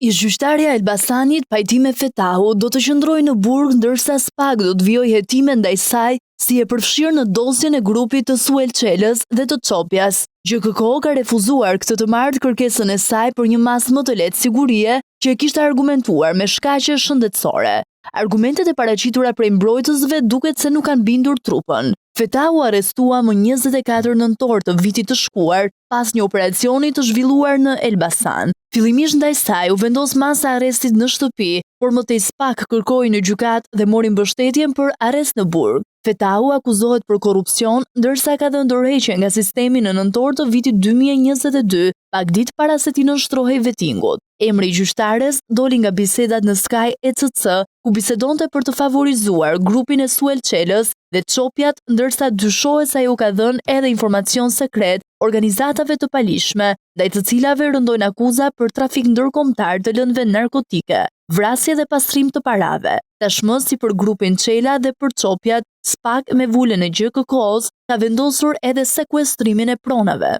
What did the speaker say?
Ish-gjyqtarja e Elbasanit, Pajtime Fetahu, do të qëndrojë në burg ndërsa SPAK do të vijojë hetimet ndaj saj si e përfshirë në dosjen e grupit të Suel Çelës dhe të Çopjas. GJKKO ka refuzuar këtë të martë kërkesën e saj për një masë më të lehtë sigurie që e kishte argumentuar me shkaqe shëndetësore. Argumentet e paraqitura prej mbrojtësve duket se nuk kanë bindur trupën. Fetahu u arrestua më 24 nëntor të vitit të shkuar pas një operacioni të zhvilluar në Elbasan. Fillimisht ndaj saj u vendos masa e arrestit në shtëpi, por më tej SPAK kërkoi në gjykatë dhe mori mbështetjen për arrest në burg. Fetahu akuzohet për korrupsion, ndërsa ka dhënë dorëheqje nga sistemi në nëntor të vitit 2022, pak ditë para se t'i nënshtrohej vetingut. Emri i gjyqtares doli nga bisedat në Sky ECC, ku bisedonte për të favorizuar grupin e Suel Çelës dhe Çopjat, ndërsa dyshohet se ajo u ka dhënë edhe informacion sekret organizatave të paligjshme, ndaj të cilave rëndojnë akuza për trafik ndërkombëtar të lëndëve narkotike, vrasje dhe pastrim të parave. Tashmë si për grupin Çela dhe për Çopjat, SPAK me vulën e GJKKO-së ka vendosur edhe sekuestrimin e pronave.